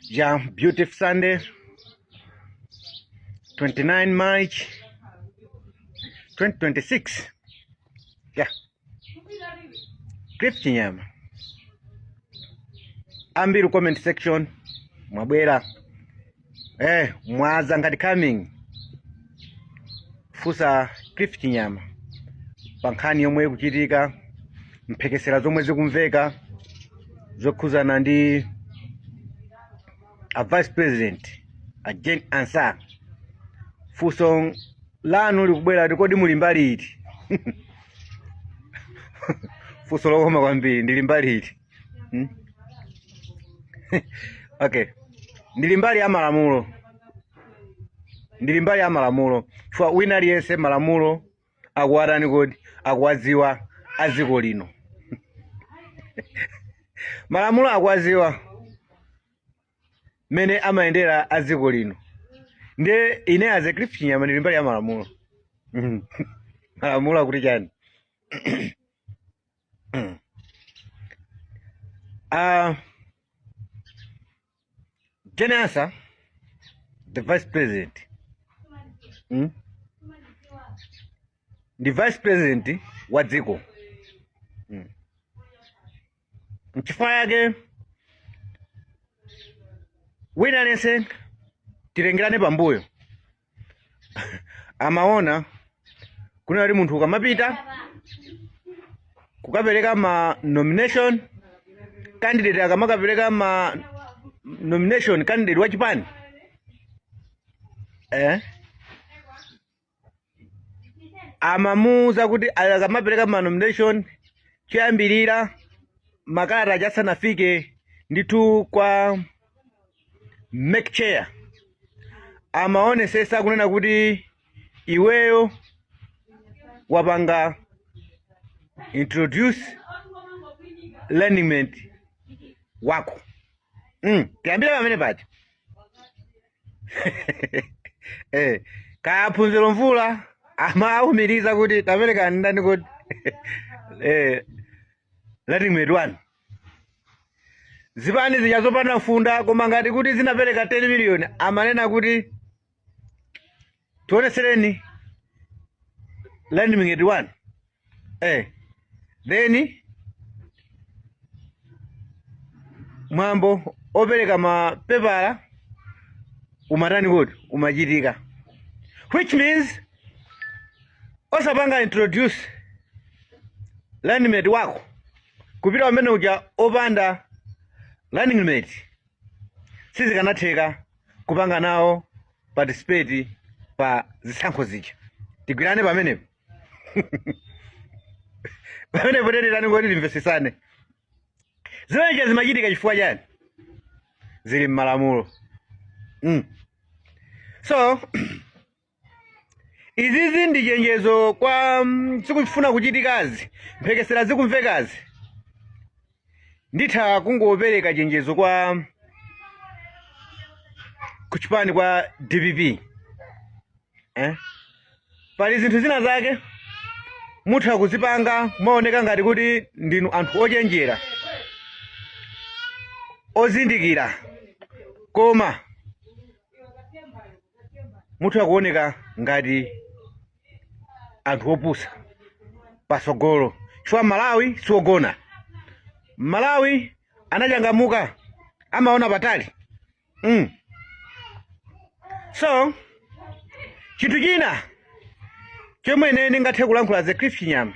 Yeah, beautiful Sunday, 29 March 2026. Yeah. Cliff Chinyama. Ambiri comment section mwabwera mwaza ngati coming funsa Cliff Chinyama pa nkhani yomwe ikuchitika, mphekesera zomwe zikumveka zokhuzana ndi a vice president a Jane Ansah. Funso lanu likubwera kuti kodi muli mbali iti? Funso lokoma kwambiri, ndili mbali iti? Hmm? Okay, ndili mbali ya malamulo, ndili mbali ya malamulo chifukwa wina aliyense malamulo akuwatani kodi akuwadziwa a dziko lino, malamulo akuwadziwa mmene amayendera a dziko lino. Ndiye ine as a Cliff Chinyama ndili mbali ya malamulo. Malamulo akuti chani? Jane Ansah, the vice president, Ndi vice president wa dziko. Nchifukwa yake wina aliyense tilengerane pambuyo amaona kunena kuti munthu ukamapita kukapereka ma nomination, candidate akamakapereka ma nomination, candidate wa chipani amamuuza kuti akamapereka ma nomination, choyambirira makalata aja asanafike ndithu kwa MEC chair, amaonesesa kunena kuti iweyo wapanga introduce running mate wako. Tiyambire pamene paja. Kaya Phunziro Mvula amawumiriza kuti tapereka ndani kuti running mate wanu. Zipani zija zopanda mfunda koma ngati kuti zinapereka 10 million, amanena kuti tionesereni running mate wanu. Then mwambo opereka mapepala umatani kuti umachitika, which means osapanga introduce running mate wako, kupita pamene uja opanda running mate, sizikanatheka kupanga nawo participate pa zisankho zija. Tigwirane pamenepo, pamenepo tetirani kuti timvesesane. Zimenezi zimachitika chifukwa chani? Zili m'malamulo. So izizi ndi chenjezo kwa zikufuna kuchitikazi, mphekesera zikumvekazi. Nditha kungopereka chenjezo kwa kuchipani kwa DPP. Pali zinthu zina zake mutha kuzipanga kumaoneka ngati kuti ndinu anthu ochenjera, ozindikira, koma mutha kuoneka ngati anthu opusa pasogolo, chifukwa Malawi siwogona. Malawi anachangamuka, amaona patali. So chinthu china chomwe ine ndingathe kulankhula as a Cliff Chinyama,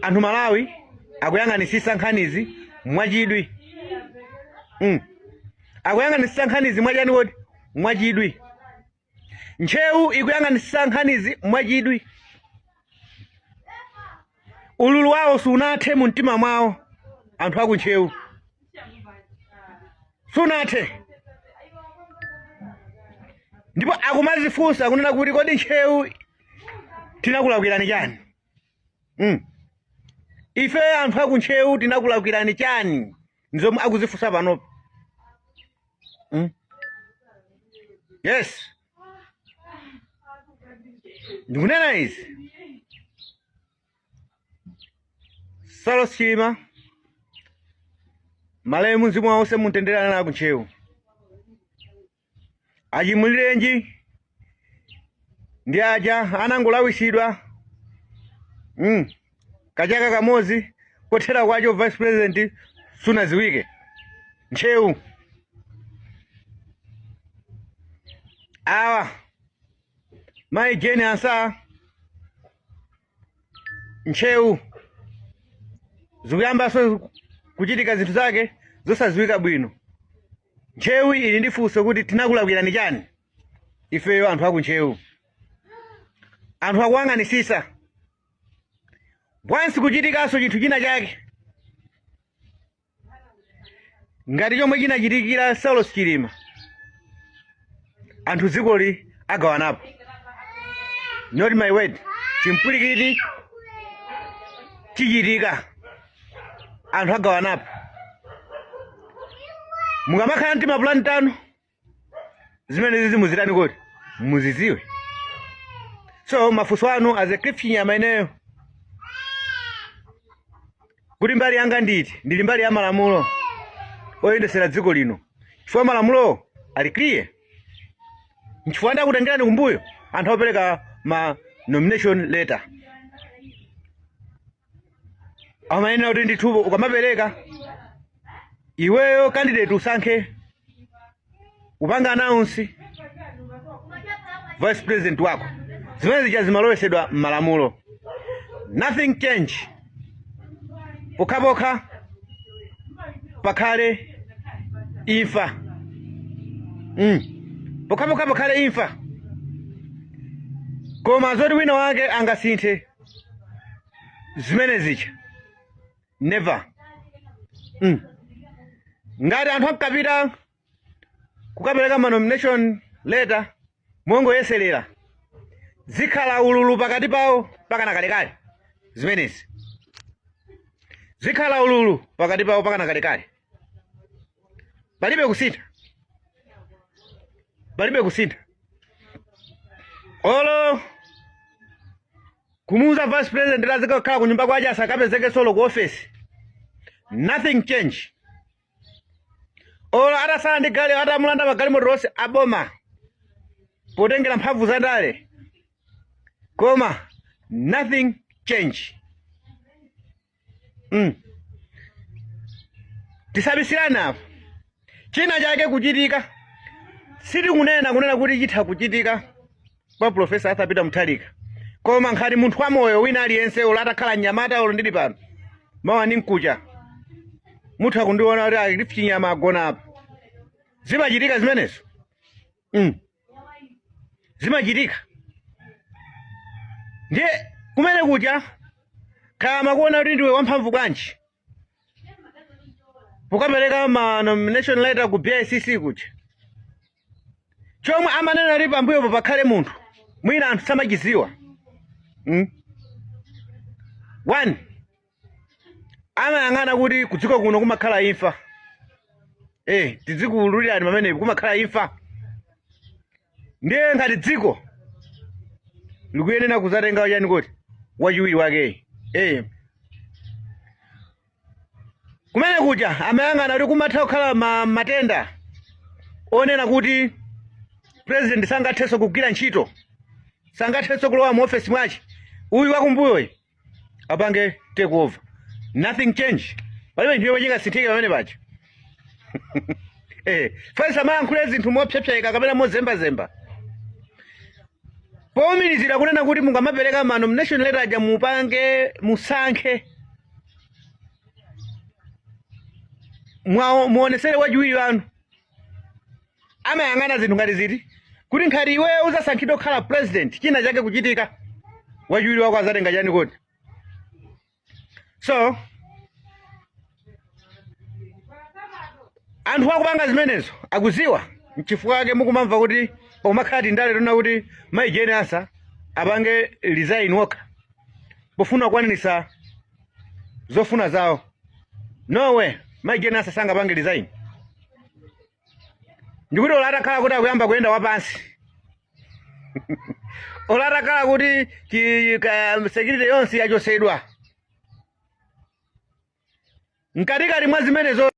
anthu Malawi akuyang'anisisa nkhanizi mwachidwi. Akuyang'anisisa nkhanizi mwachani kodi? Mwachidwi. Ntcheu ikuyang'anisisa nkhanizi mwachidwi. Ululu wawo sunathe mu mtima mwawo, anthu aku Ntcheu sunathe, ndipo akumazifunsa kunena kuti kodi Ntcheu tinakulakwirani chani? Ife anthu aku Ntcheu tinakulakwirani chani? Ndizomwe akuzifunsa panopa. Yes, ndikunena izi, Saulos Chilima Malemu mzimu wawo uuse mumtendere anali aku Ntcheu. Achimulirenji ndi aja anangolawisidwa kachaka kamodzi kothera kwacho vice president sunaziwike. Ntcheu awa mayi Jane Ansah Ntcheu zikuyambanso kuchitika zinthu zake zosaziwika bwino. Ntcheu ili ndi funso kuti tinakulakwirani chani ifeyo anthu aku Ntcheu? Anthu akuyang'anisisa once kuchitikanso chinthu china chake ngati chomwe chinachitikira Saulos Chilima, anthu dzikoli agawanapo. Not my word, chimpwirikiti chichitika, anthu agawanapo. Mukamakhala ndi mapulani tanu zimene zizi muzitani kodi muziziwe. So mafunso anu as a Cliff Chinyama, ineyo kuti mbali yanga nditi ndili mbali ya malamulo oyendesera dziko lino, chifukwa malamulo ali clear. Nchifukwa ndakutengerani kumbuyo anthu opereka ma nomination letter amayenera kuti ndithu ukamapereka iweyo candidate usankhe upanga announce vice president wako. Zimene zija zimalowesedwa m'malamulo, nothing change pokhapokha pakhale imfa. Pokhapokha pakhale imfa, koma zoti wina wake angasinthe zimene zija, never. Ngati anthu ankapita kukapereka ma nomination letter mongoyeserera, zikhala ululu pakati pawo pakana kalekale. Zimenezi zikhala ululu pakati pawo pakana kalekale. Palibe kusintha, palibe kusintha. Olo kumuuza vice president azikakhala ku nyumba kwache, asakapezeke solo ku office, nothing change. Olo atasala ndi gali, atamulanda magalimoto onse aboma potengera mphamvu za ndale, koma nothing change. Tisabisirane apa, china chake kuchitika. Sitikunena kunena kuti chitha kuchitika kwa Profesa Arthur Peter Mutharika, koma nkhati munthu wa moyo wina aliyense, olo atakhala mnyamata, olo ndili pano mawa ndi mkucha mutha kundiona kuti ali Chinyama agona apa. Zimachitika zimenezo. Zimachitika. Ndiye kumene kuja kama kuona kuti ndiwe wamphamvu bwanji pokapereka ma nomination letter ku BICC kuja, chomwe amanena kuti pambuyopo pakhale munthu mwina anthu samachiziwa. One, amayang'ana kuti kudziko kuno kumakhala imfa. Tidzikuwululirani pamenepo, kumakhala imfa. Ndiye ngati dziko likuyenera kuzatenga chani kuti wachiwiri wakeyi, kumene kuja amayang'ana kuti kumatha kukhala matenda onena kuti president sangathenso kugwira ntchito, sangathenso kulowa mu ofesi mwache, uyu wakumbuyoyi apange take over. Nothing change, palibe chinthu chomwe chingasinthike pamene paja. Fensa amayankhula zinthu mopsepseka kapena mozembazemba powumirizira kunena kuti mungamapereka ma nomination letter aja mupange musankhe muonesere wachiwiri wanu. Amayang'ana zinthu ngati ziti kuti nkhati iweyo uzasankhidwa kukhala president, china chake kuchitika, wachiwiri wako azatenga chani kodi? So anthu akupanga zimenezo akuziwa. Nchifukwa chake mukumamva kuti pomakhala tindale tona kuti mayi Jane Ansah apange resign wokha pofuna kukwanirisa zofuna zawo. No way, mayi Jane Ansah sangapange resign. Ndikuti olo atakhala kuti akuyamba kuyenda wapansi, olo atakhala kuti security yonse yachosedwa mkatikati mwa zimenezo.